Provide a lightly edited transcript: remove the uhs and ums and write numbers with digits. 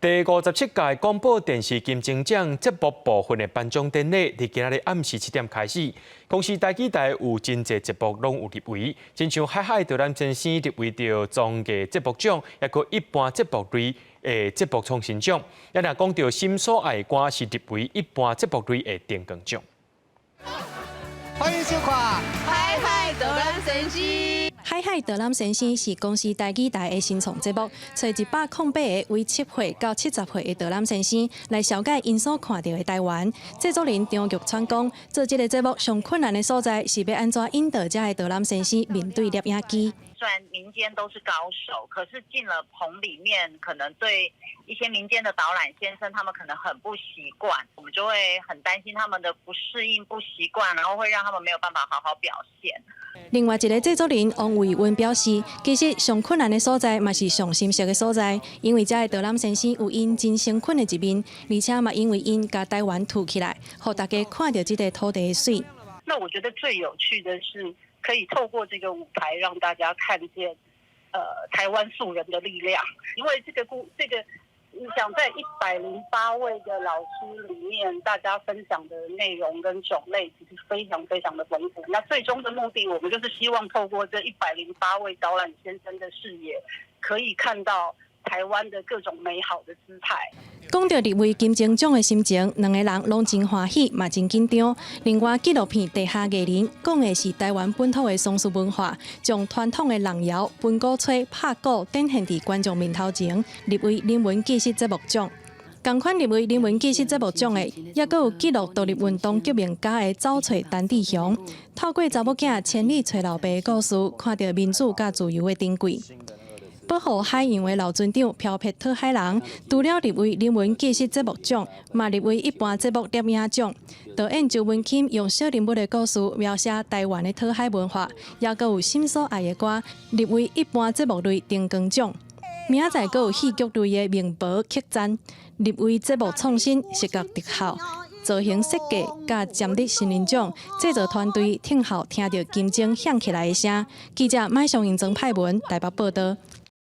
第57屆廣播電視金鐘獎節目部分的頒獎典禮，佇今仔日暗時7點開始。公視台語台有真濟節目攏有入圍，親像海海導覽先生入圍著綜藝節目獎，抑閣一般節目類的節目創新獎。抑若講著心所愛的歌是入圍一般節目類的燈光獎。歡迎收看《海海導覽先生》。海海導覽先生是公視台語台的新創節目，揣108個為7歲到70歲的導覽先生來紹介𪜶所看著的台灣。製作人張玉川講，做這个節目上困難的所在是欲按怎引導遮的導覽先生面對攝影機。雖然民間都是高手，可是進了棚裡面，可能對一些民間的導覽先生，他們可能很不習慣，我們就會很擔心他們的不適應、不習慣，然後會讓他們沒有辦法好好表現。另外一个製作人王偉文表示，其實上困難的所在嘛是上心適的所在，因為遮的導覽先生有𪜶真誠懇的一面，而且嘛因為𪜶共台灣凸起來，予大家看著這个土地的媠。那我覺得最有趣的是，可以透過這個舞台讓大家看見，台灣素人的力量。因為這個故，這個你想在108位的老師裡面，大家分享的內容跟種類其實非常非常的豐富。那最終的目的，我們就是希望透過這一百零八位導覽先生的視野，可以看到台灣的各種美好的姿態。講著入圍金鐘獎的心情，兩個人攏真歡喜，嘛真緊張。另外，紀錄片《地下藝人》講的是台灣本土的喪事文化，將傳統的人謠、盤古吹、拍鼓展現佇觀眾面頭前，入圍人文紀實節目獎。仝款入圍人文紀實節目獎的，抑閣有記錄獨立運動革命家的走揣陳志雄，透過查某囝千里揣老爸的故事，看著民主佮自由的珍貴。保護海洋的老船長飄撇討海人，除了入圍人文紀實節目獎，嘛入圍一般節目攝影獎。導演周文欽用小人物的故事描寫台灣的討海文化，抑閣有心所愛的歌入圍一般節目類燈光獎。明仔載閣有戲劇類的明婆客棧入圍節目創新視覺特效、造型設計佮潛力新人獎。製作團隊聽候聽著金鐘響起來的聲。記者麥尚盈、曾派文台北報導。